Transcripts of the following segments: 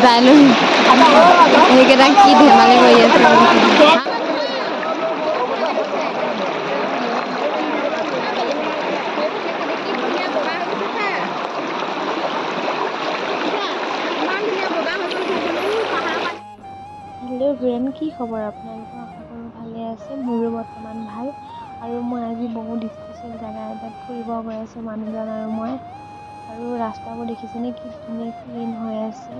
জানো সেইকেইটা কি ধেমালি কৰি আছে। হেল্ল' এভৰিৱান, কি খবৰ আপোনালোকৰ? আশা কৰোঁ ভালে আছে। মোৰো বৰ্তমান ভাল। আৰু মই আজি বহুত স্পেচিয়েল জেগা এটাত ফুৰিব গৈ আছোঁ, মানুহজন আৰু মই। আৰু ৰাস্তাবোৰ দেখিছেনে কি ধুনীয়া ক্লিন হৈ আছে।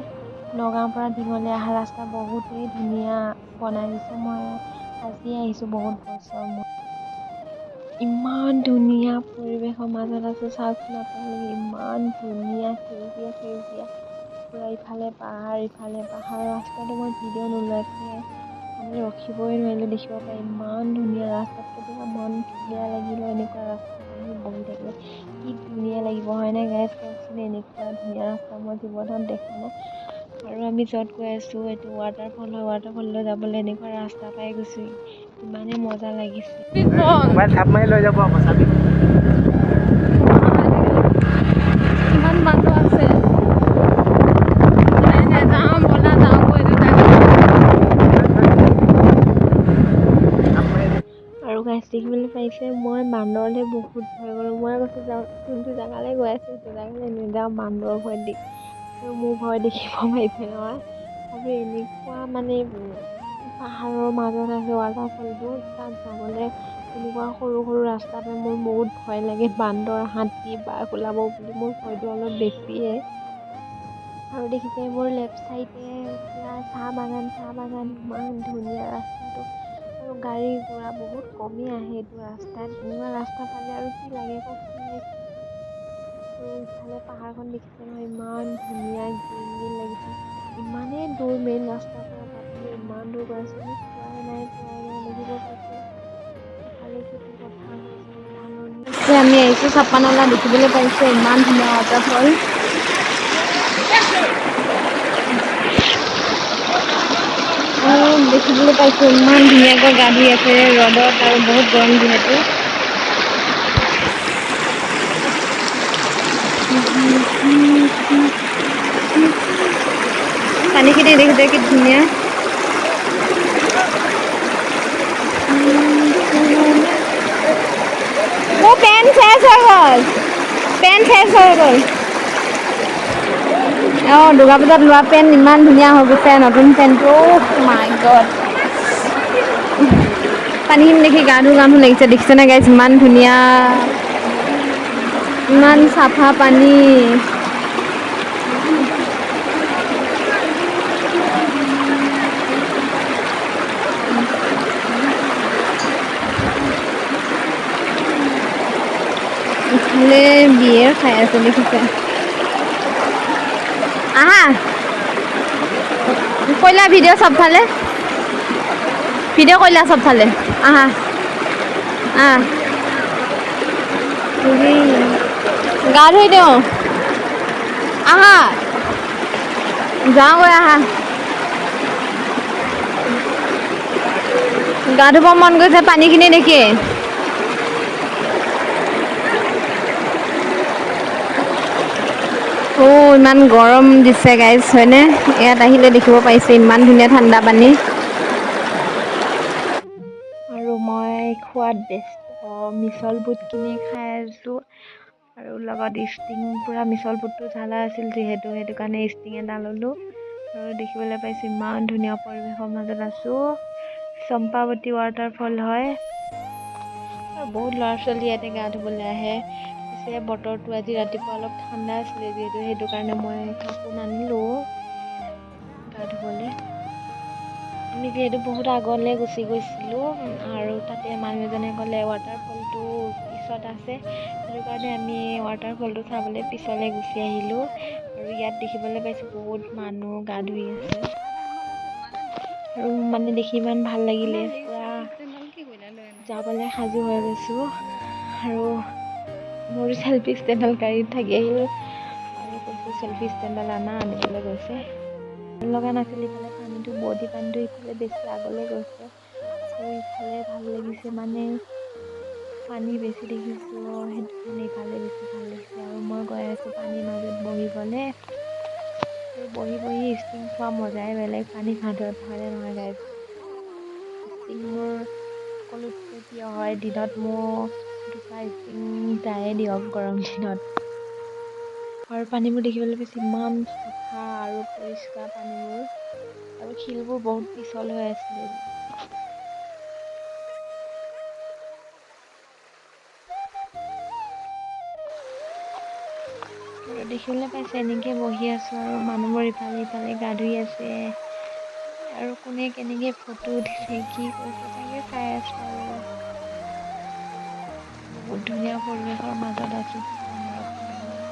নগাঁৱৰ পৰা ধিঙলৈ অহা ৰাস্তা বহুতেই ধুনীয়া বনাই দিছে। মই আজি আহিছোঁ বহুত বছৰ মূৰত। ইমান ধুনীয়া পৰিৱেশৰ মাজত আছোঁ, চাওকচোন আপোনালোকে, ইমান ধুনীয়া সেউজীয়া সেউজীয়া পূৰা, ইফালে পাহাৰ ইফালে পাহাৰ। ৰাস্তাটো মই ভিডিঅ' নোলোৱাকৈ মানে ৰখিবই নোৱাৰিলোঁ, দেখিব পাই ইমান ধুনীয়া ৰাস্তাত কেতিয়াবা মন বেয়া লাগিলেও এনেকুৱা ৰাস্তাত আমি বহি থাকিলে কি ধুনীয়া লাগিব, হয়নে গাইজ? কওকচোন, এনেকুৱা ধুনীয়া ৰাস্তা মই জীৱনত দেখা নাই। আৰু আমি য'ত গৈ আছোঁ এইটো ৱাটাৰফল হয়। ৱাটাৰফললৈ যাবলৈ এনেকুৱা ৰাস্তা পাই গৈছোঁ, ইমানেই মজা লাগিছে। মোবাইল থাপ মাৰি লৈ যাব আকৌ, চাবি। ইমান মানুহ আছে। নাই নাই, যাওঁ ব'লা, যাওঁ গৈ। আৰু গাইজ দেখিবলৈ পাইছে, মই বান্দৰলৈ বহুত ভয় কৰোঁ। মই কৈছোঁ যাওঁ, যোনটো জেগালৈ গৈ আছোঁ সেইটো জেগালৈ নাযাওঁ বান্দৰৰ ভয়ত দি। আৰু মোৰ ভয় দেখিব পাৰিছে নহয়। আৰু এনেকুৱা মানে পাহাৰৰ মাজত আছে ৱাটাৰফলটো, তাত যাবলৈ এনেকুৱা সৰু সৰু ৰাস্তা পাই মোৰ বহুত ভয় লাগে। বান্দৰ, হাতী, বাঘ ওলাব বুলি মোৰ ভয়টো অলপ বেছিয়ে। আৰু দেখিছে মোৰ লেফ্ট চাইডে পূৰা চাহ বাগান, চাহ বাগান, ইমান ধুনীয়া ৰাস্তাটো। আৰু গাড়ী ঘোঁৰা বহুত কমেই আহে এইটো ৰাস্তাত। এনেকুৱা ৰাস্তা পালে আৰু কি লাগে কওকচোন। আৰু ইফালে পাহাৰখন দেখিছে নহয়, ইমান ধুনীয়া গ্ৰীণ গ্ৰীণ লাগিছে। ইমানেই দূৰ মেইন ৰাস্তাৰ পৰা তাত ইমান দূৰ গৈ আছোঁ, আমি পোৱাই নাই, পোৱাই নাই, দেখিব পাইছে। ইফালে খেতি পথাৰ হৈছে, ধাননি। আমি আহিছোঁ চাপানলা, দেখিবলৈ পাইছে ইমান ধুনীয়া ৱাটাৰফল। আৰু দেখিবলৈ পাইছোঁ ইমান ধুনীয়াকৈ গা ধুই আছে ৰ'দত, আৰু বহুত গৰম যিহেতু। পানীখিনি দেখিছে কি ধুনীয়া। মোৰ পেণ্ট শেষ হৈ গ'ল, পেণ্ট শেষ হৈ গ'ল। অঁ, দুৰ্গা পূজাত লোৱা পেণ্ট ইমান ধুনীয়া হৈ গৈছে, নতুন পেণ্টটো। মাই গড, পানীখিনি দেখি গা ধু গা ধু লাগিছে। দেখিছেনে গাইজ, ইমান ধুনীয়া, ইমান চাফা পানী। ইফালে বিয়েৰ খাই আছে দেখিছে। আহা কইলা ভিডিঅ' চবফালে, ভিডিঅ' কইলা চবফালে। আহা আহ, গা ধুই দিওঁ, আহা যাওঁগৈ, আহা। গা ধুব মন গৈছে পানীখিনি দেখি। অ' ইমান গৰম দিছে গাইজ, হয়নে? ইয়াত আহিলে দেখিব পাৰিছে ইমান ধুনীয়া ঠাণ্ডা পানী। আৰু মই খোৱাত ব্যস্ত, মিছল বুটখিনি খাই আছোঁ আৰু লগত ষ্টিং। পূৰা মিছল বুটটো জ্বালা আছিল যিহেতু, সেইটো কাৰণে ষ্টিং এটা ল'লোঁ। আৰু দেখিবলৈ পাইছোঁ ইমান ধুনীয়া পৰিৱেশৰ মাজত আছোঁ। চম্পাৱতী ৱাটাৰফল হয়। আৰু বহুত ল'ৰা ছোৱালী ইয়াতে গা ধুবলৈ আহে। পিছে বতৰটো আজি ৰাতিপুৱা অলপ ঠাণ্ডা আছিলে যিহেতু, সেইটো কাৰণে মই কাপোৰ নানিলোঁ গা ধুবলৈ। আমি যিহেতু বহুত আগলৈ গুচি গৈছিলোঁ আৰু তাতে মানুহ এজনে ক'লে ৱাটাৰফলটো পিছত আছে, সেইটো কাৰণে আমি ৱাটাৰফলটো চাবলৈ পিছলৈ গুচি আহিলোঁ। আৰু ইয়াত দেখিবলৈ পাইছোঁ বহুত মানুহ গা ধুই আছে। আৰু মানে দেখি ইমান ভাল লাগিলে, পূৰা যাবলৈ সাজু হৈ গৈছোঁ। আৰু মোৰ চেল্ফি ষ্টেণ্ডডাল গাড়ীত থাকি আহিলোঁ আৰু কৈছোঁ চেল্ফি ষ্টেণ্ডডাল আনা, আনিবলৈ গৈছে। ভাল লগা নাছিল, ইফালে পানীটো বডি পানীটো ইফালে বেছি আগলৈ গৈছে আৰু ইফালে ভাল লাগিছে, মানে পানী বেছি দেখিছোঁ, সেইটো কাৰণে ইফালে বেছি ভাল লাগিছে। আৰু মই গৈ আছোঁ পানীৰ মাজত বহিবলৈ। আৰু বহি বহি ষ্টিং খোৱা মজাই বেলেগ পানীৰ মাজত, হয়নে নহয় গাইজ? ষ্টিং মোৰ সকলোতকৈ প্ৰিয় হয়। দিনত মোৰ 2টা ষ্টিং যায়ে দিয়ক গৰম দিনত। আৰু পানীবোৰ দেখিবলৈ পাইছে ইমান চাফা আৰু পৰিষ্কাৰ পানীবোৰ, আৰু শিলবোৰ বহুত পিছল হৈ আছিলে। আৰু দেখিবলৈ পাইছে এনেকৈ বহি আছোঁ আৰু মানুহবোৰ ইফালে ইফালে গা ধুই আছে, আৰু কোনে কেনেকৈ ফটো উঠিছে কি কৰিছে তাকে চাই আছোঁ। আৰু বহুত ধুনীয়া পৰিৱেশৰ মাজত আছোঁ, কি ক'ম আৰু আপোনালোকক।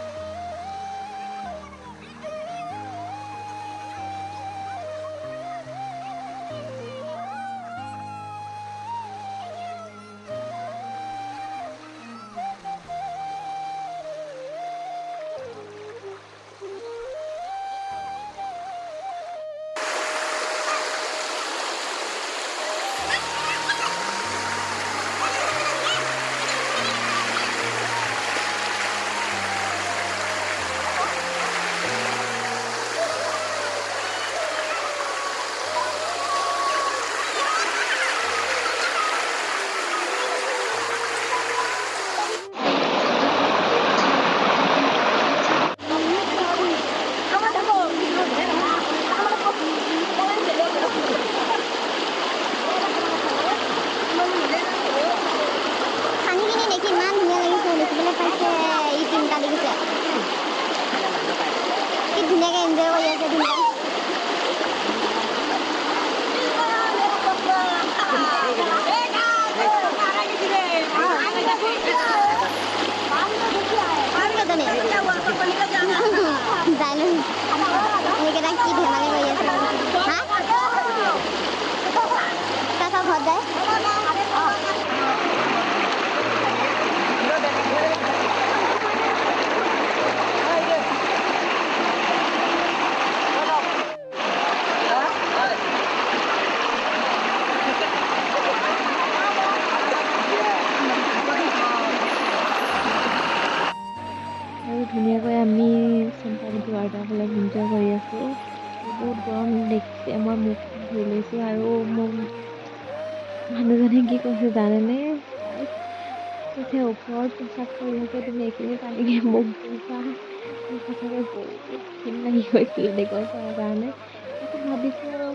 পানীখিনি দেখি ইমান ধুনীয়া লাগিছে, দেখিবলৈ পাইছে এই তিনিটা দেখিছে কি ধুনীয়াকে এনজয় কৰি আছে ধুনীয়া। যাই লৈ সেইকেইটা কি ধেমালি কৰি আছে। হা, কাকা ঘৰত যায়। আৰু ধুনীয়াকৈ আমি চেম্পাৱতী ৱাটাৰফলত এনজয় কৰি আছোঁ। বহুত গৰম দেখিছে, মই মুখখন ধুই লৈছোঁ। আৰু মোক মানুহজনে কি কৈছে জানেনে? কৈছে ওপৰত পেচাব কৰি আছে, তুমি এইখিনি পানীকে মুখ ধুইছা। মোৰ সঁচাকৈ বহুত ঘিণ লাগি গৈছিলে এনেকুৱা কৰাৰ কাৰণে। তাৰপিছত ভাবিছোঁ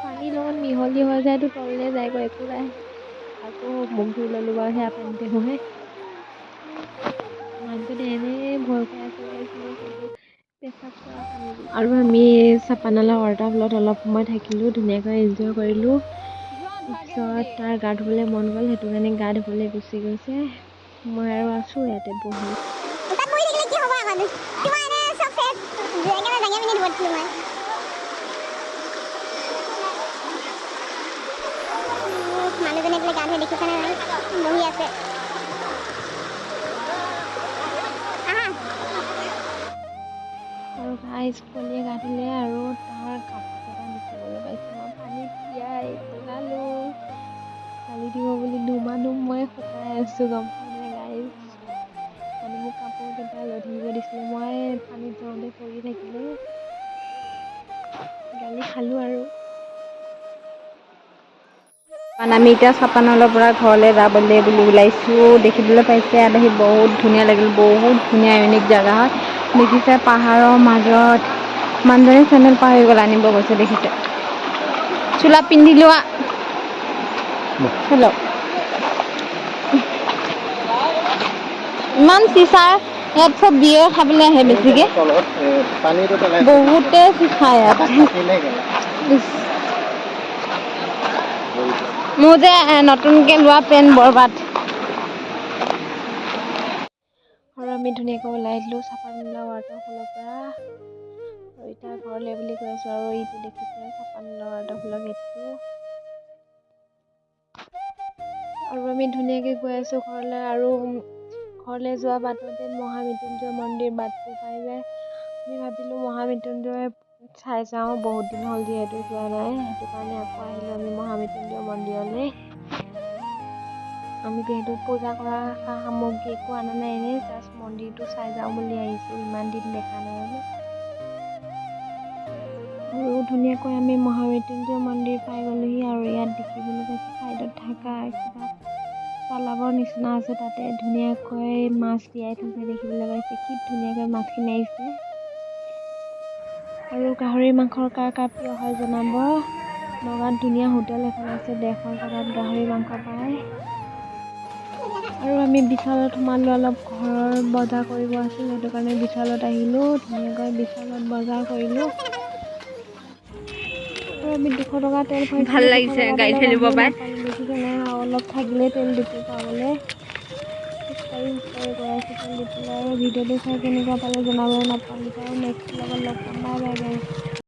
পানীৰ লগত মিহলি হৈ যায়তো তললৈ যায়গৈ, একো নাই। আকৌ মুখ ধুই ল'লোঁ বাৰু সেয়া পানীতে মই। মানুহজনে এনেই ভয় খুৱাই আছে মোক, কিন্তু পেচাব কৰা পানী। আৰু আমি চাপানালা ৱাটাৰফলত অলপ সময় থাকিলোঁ, ধুনীয়াকৈ এনজয় কৰিলোঁ। তাৰপিছত তাৰ গা ধুবলৈ মন গ'ল, সেইটো কাৰণে গা ধুবলৈ গুচি গৈছে। মই আৰু আছোঁ ইয়াতে বহি। তাত বহি থাকিলে কি হ'ব আকৌ? তোমাৰ এনে চব শেষ, একেবাৰে জাঙিয়া পিন্ধি দিব দিছিলোঁ মই। মানুহজনে এইফালে গা ধুই দেখিছেনে নাই, বহি আছে। আহা। আৰু গাইজ পোৱালীয়ে গা ধুলে আৰু তাৰ কাপোৰকেইটা দেখিবলৈ পাইছোঁ মই পানীত তিয়াই পেলালোঁ। গালি দিব বুলি ধুমাধুম মই শুকাই আছোঁ, গম পাইনে গাইজ? মানে মোক কাপোৰকেইটা লৈ থাকিব দিছিলে, মই পানীত যাওঁতে পৰি থাকিলোঁ, গালি খালোঁ। আৰু আমি এতিয়া চাপানলৰ পৰা ঘৰলৈ যাবলৈ বুলি ওলাইছোঁ। দেখিবলৈ পাইছে ইয়াত আহি বহুত ধুনীয়া লাগিল, বহুত ধুনীয়া ইউনিক জেগা হয়। দেখিছে পাহাৰৰ মাজত মানুহজনী চেণ্ডেল পাহৰি গ'ল, আনিব গৈছে। দেখিছে চোলা পিন্ধি লোৱা। হেল্ল', ইমান চিচা ইয়াত, চব বিয়েৰ খাবলৈ আহে বেছিকে, তলত পানীটো পেলাই বহুতে চিচা ইয়াত। থাকিলে গ'ল। ইছ। মোৰ যে নতুনকে লোৱা পেণ্ট বৰবাদ। আৰু আমি ধুনীয়াকৈ ওলাই দিলোঁ চাপানলা ৱাটাৰফলৰ পৰা আৰু এতিয়া ঘৰলৈ বুলি গৈ আছোঁ। আৰু এইটো দেখিছে চাপানলা ৱাটাৰফলৰ গেটটো। আৰু আমি ধুনীয়াকৈ গৈ আছোঁ ঘৰলৈ। আৰু ঘৰলৈ যোৱা বাটতে মহামৃত্যুঞ্জয় মন্দিৰ বাটটো পাই যায়। আমি ভাবিলোঁ মহামৃত্যুঞ্জয় চাই যাওঁ, বহুত দিন হ'ল যিহেতু যোৱা নাই, সেইটো কাৰণে আকৌ আহিলোঁ আমি মহামৃত্যুঞ্জয় মন্দিৰলৈ। আমি যিহেতু পূজা কৰা সা সামগ্ৰী একো অনা নাই, এনেই জাষ্ট মন্দিৰটো চাই যাওঁ বুলি আহিছোঁ, ইমান দিন দেখা নাই আৰু। আৰু ধুনীয়াকৈ আমি মহামৃত্যুঞ্জয় মন্দিৰ পাই গ'লোহি। আৰু ইয়াত দেখিবলৈ পাইছোঁ, ছাইডত থকা কিবা তালাবৰ নিচিনা আছে, তাতে ধুনীয়াকৈ মাছ জীয়াই থৈছে। দেখিবলৈ পাইছে কি ধুনীয়াকৈ মাছখিনি আহিছে। আৰু গাহৰি মাংসৰ কাৰ কাৰ প্ৰিয় হয় জনাব। নগাঁৱত ধুনীয়া হোটেল এখন আছে, 150 টকাত গাহৰি মাংস পায়। আৰু আমি বিশালত সোমালোঁ, অলপ ঘৰৰ বজাৰ কৰিব আছিল, সেইটো কাৰণে বিশালত আহিলোঁ। ধুনীয়াকৈ বিশালত বজাৰ কৰিলোঁ। আৰু আমি 200 টকা তেল ভৰাইছিলোঁ। ভাল লাগিছে গাড়ী ঠেলিব পাই। দেখিছে নাই, আৰু অলপ থাকিলেই তেল ডিপু পাবলৈ। খোজকাঢ়ি খোজকাঢ়ি গৈ আছোঁ তেল ডিপুলৈ। আৰু ভিডিঅ'টো চাই কেনেকুৱা পালে জনাবলৈ নাপাহৰিব। আৰু নেক্সট লগত লগ পাম। Bye bye guys.